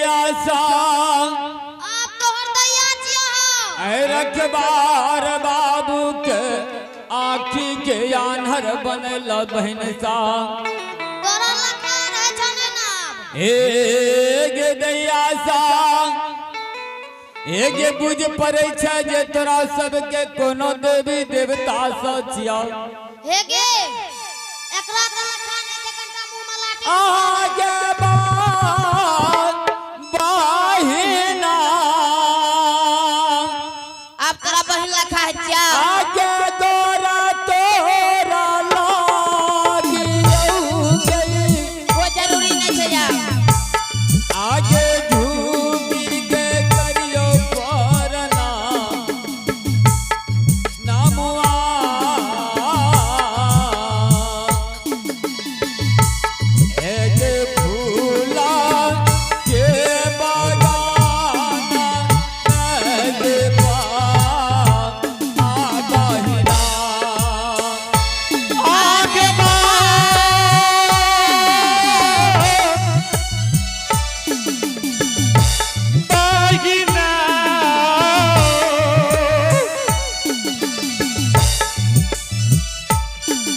दैया सा। आब तोहर दैया छियौ हम। ऐ रखबार बाबू के आखी के आन्हर बनल बहन सा। तोरा लखा रहै छौ ने नाम। हे गे दैया सा, हे गे बुझ पड़ै छै जे तोरा सबके कोनो देवी देवता सँ छियौ। हे गे, एकरा तऽ लखा नहि छै, कनिटा मुँह मे लाठी। आगे बहिना। आब तोरा बहिन लखा है छियौ। आगे गोरा तोरा लागियौ गई। कोई जरूरी नहीं छै आब। आगे झुकी के करियो परनाम नामुआ। एक फूला के बगाना गे बा आ बहिना। आगे बहिना,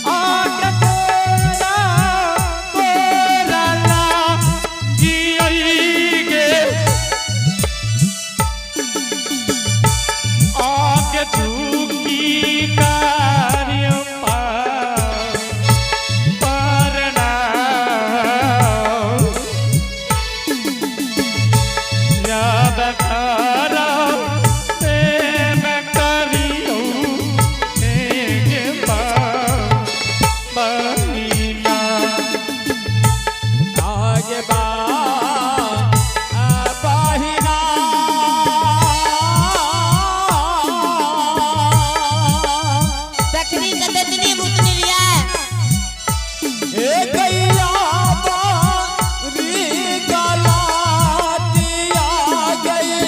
आगे तोरा तोरा लागियै आगे झुकी कार्य परनाम याद करो प्रेम करियो हे बहिना। आगे बा बहिना। तखनी कते दिनी भूतनी रिया। हे गैया बारी गलातिया गई।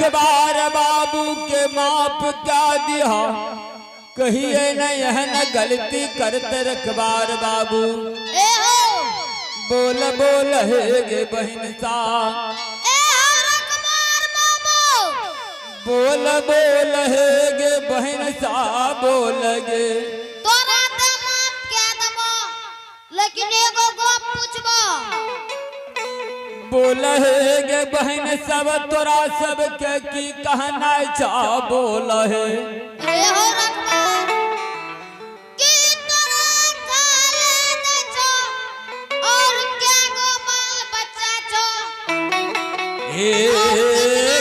रखबार बाबू के माफ क्या दिया, कहिए न एहन गलती करते रखबार बाबू। ए हो। बोल बोल हे गे बहिन सा। ए हो रखबार बाबू। बोल बोल हे गे बहिन सा, बोल गे। तोरा ते माफ के देबो, लेकिन एगो गप पूछबो। बोल हे गे बहिन सब, तोरा सबके की कहना चा, बोल हे। ए हो रखबार, की तोरा खाले दै छौ और के गो बाल बच्चा छौ? हे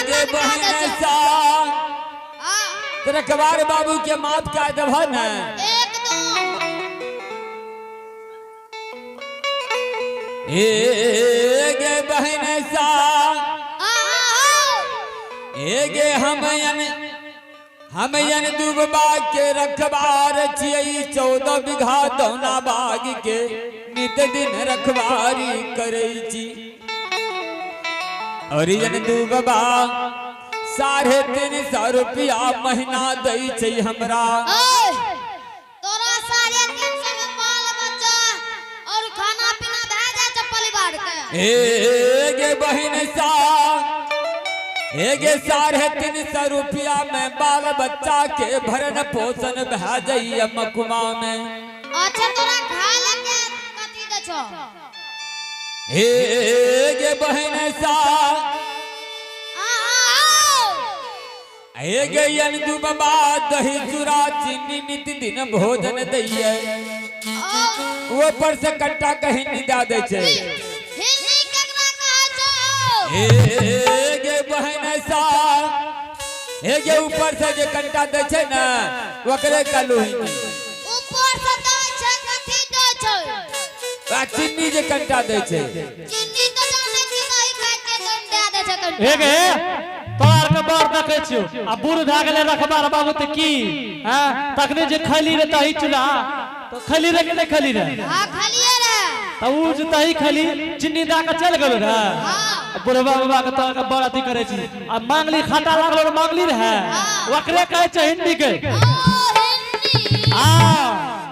गे बहिन सा। हाँ। रखबार बाबू के माफ क्या देबह ने? एकदम। हे गे बहिन सा। आहा। हे गे, हम यन दुबा के रखबार छियै, 14 बीघा दौना बाग के नित दिन रखबारी करै छी। और यन दुबा 350 रुपया महीना दै छै हमरा। ओए, तोरा 350 में बाल बच्चा और खाना पीना भए जाइ छौ परिवार के? हे गे बहिन सा, हे गे, 350 रुपया में बाल बच्चा के भरण पोषण भए जाइए मकुमा में। अच्छा, तोरा खाय ले के कथी दै छौ? हे गे बहिन सा। आहा। हे गे यन दुबा दही चूरा चीनी नित दिन भोजन दैये। ऊपर से कट्टा कहीं नहीं दे दै छै। हिंदी केकरा कहै छौ? हे गे बहिन सा, हे गे, ऊपर से जे कट्टा दै छै ने, ओकरे कहलू हिंदी। ऊपर से दै छै, कथी दै छै? आ चीनी जे कट्टा दै छै। चीनी तऽ जानै छी, दही खाय के दम दए दै छै कनिटा। हे गे, तोरा आरके बड़ देखै छियौ, आ बूढ़ भए गेलै रखबार बाबू तऽ की हैं? तखने जे खैली रे दही चूड़ा, तऽ खैली रे कि नहि खैली रे? हाँ, खलिए रे। तऽ उ जे दही खैली, चीनी दए कऽ चलि गेलो रे। हाँ। बुढ़बा बाबा के तोरा के बड़ अथी करै छी, आ मांगली खाता लागलो रे, मांगली रहे, ओकरे कहै छै हिंदी के। ओ हिंदी। आ।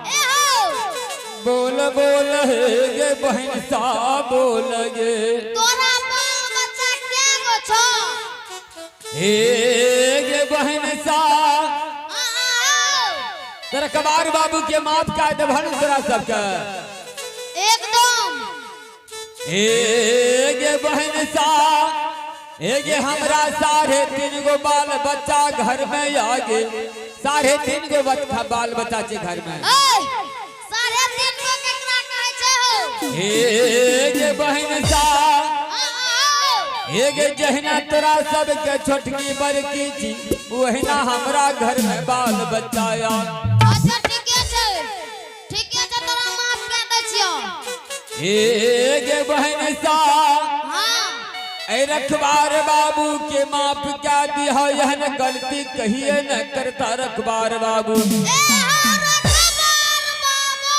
ए हो। बोल बोल हे गे बहिन सा, बोल गे। तोरा बाल बच्चा के गो छौ? हे गे बहिन सा। आहा। तेरा कबार बाबू के माफ का देबहन तोरा सबके? एकदम। हे गे बहिन सा, हे गे, हमरा 3.5 गो बाल बच्चा घर में आगे, 3.5 गो बच्चा, बाल बच्चा छै घर में। ए, 3.5 गो केकरा कहै छै हो? हे गे बहिन सा। आहा। हे गे, जहिना तोरा सबके छोटकी बड़की छी, ओहिना हमरा घर में बाल बच्चा आ। अच्छा, ठीके छै, ठीके छै, तोरा माफ कए दै छियौ। हे गे बहिन सा। हाँ। ए रखबार बाबू के माफ क्या दिया, एहन गलती कहिए न करता रखबार बाबू। ए हो रखबार बाबू।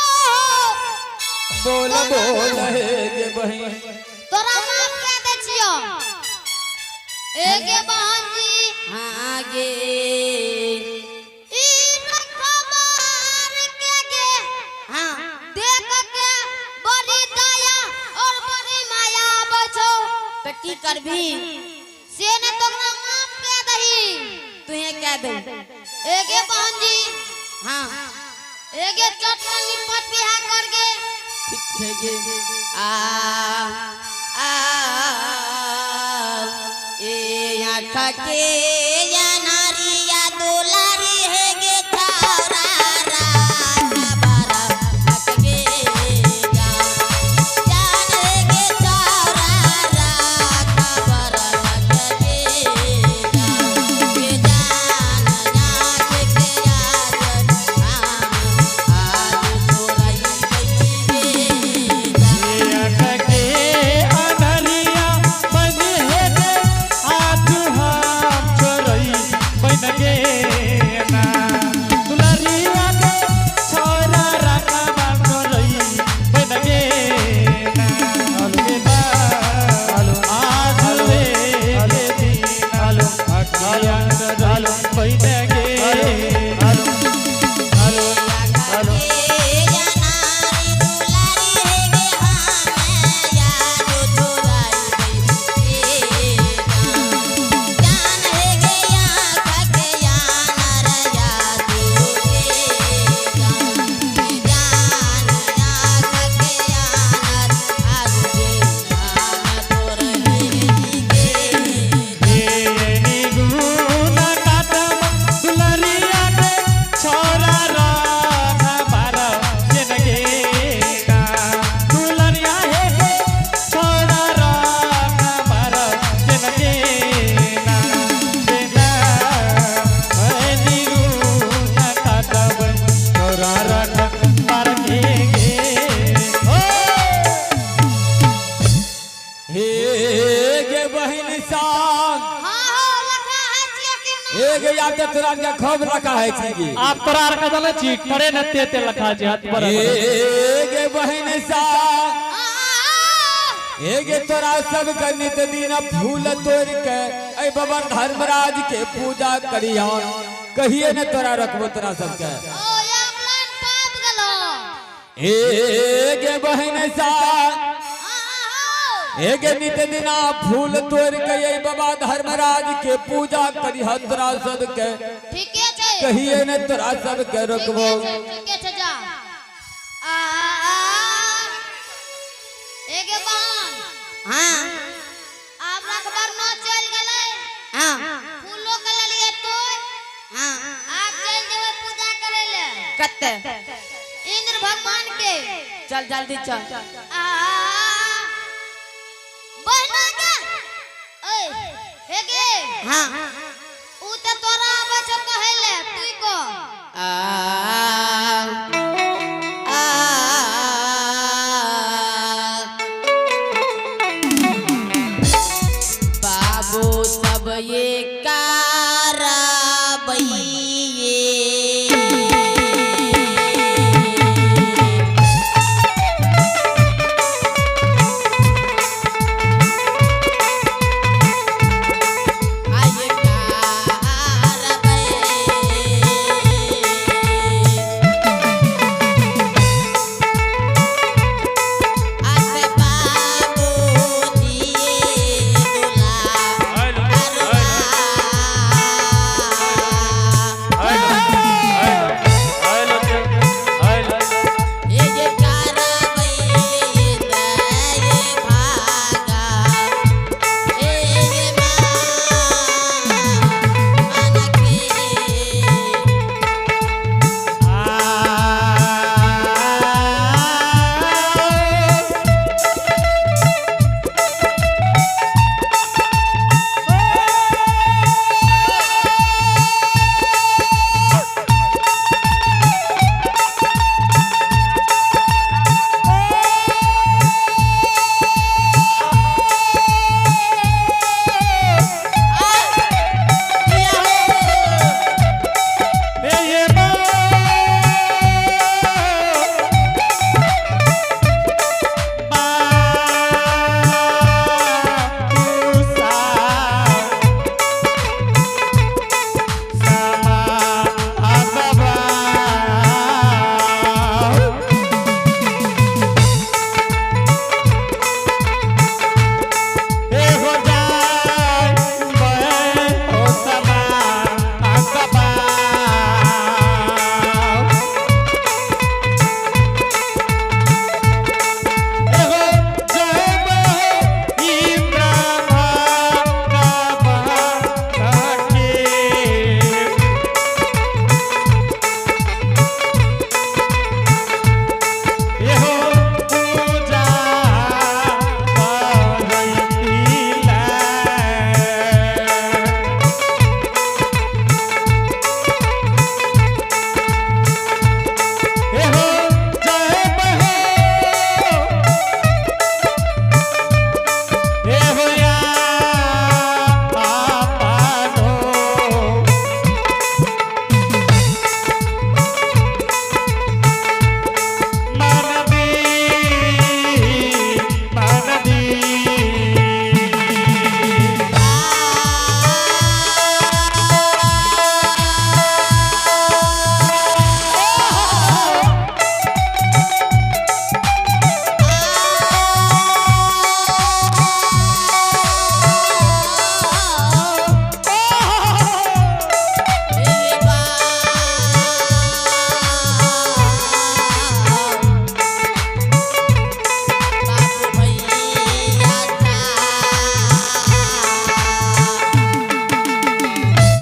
बोल बोल हे गे बहिन। तोरा माफ कए दै छियौ। ए गे बहन जी। हाँ गे। ई रखबार के गे हाँ। देख के बड़ी दया और बड़ी माया आबै छौ। तऽ की करबी? से ने तोरा माफ कए दही। तुहे कह दे। ए गे बहन जी। हाँ। ए गे, चटनी पत बिहा कर गे। ठीक छै गे। आ आ ए आँख के अनहरिया दुलारी हे गे छौरा, राख बारा गे जान जान हे गे छौरा, राख बारा गे जान गे जान, जान के आजन हम आज छोड़ई गे जान। के अनहरिया बन हे गे, आज हम छोड़ई। हे गे आब तऽ तोरा के खूब लखा है छी गे। आब तोरा आर के जानै छी करे ने ते ते लखा छै हाथ पर। हे गे बहिन सा, हे गे तोरा सब के नित दिन फूल तोड़ के ऐ बाबा धर्मराज के पूजा करिया, कहिए ने तोरा रखबो तोरा सबके। ओ यामलान पाप गेलो। हे गे बहिन सा, हे गे नित दिना फूल तोड़ के ऐ बाबा धर्मराज के पूजा करिया तोरा सबके, ठीके छै। कहिए ने तोरा सबके रखबो। ठीके छै, ठीके छै, जा। आ आ एगे बहन। हाँ। आब रखबर न चल गेलै। हाँ। फूलो के लेलियै तोड़। हाँ। आब चल जेबै पूजा करै ले। कते? इंद्र भगवान के। चल जल्दी चल। आ बहना के ऐ हे गे। हाँ। ऊ त तोरा आबै छौ कहै ले, तू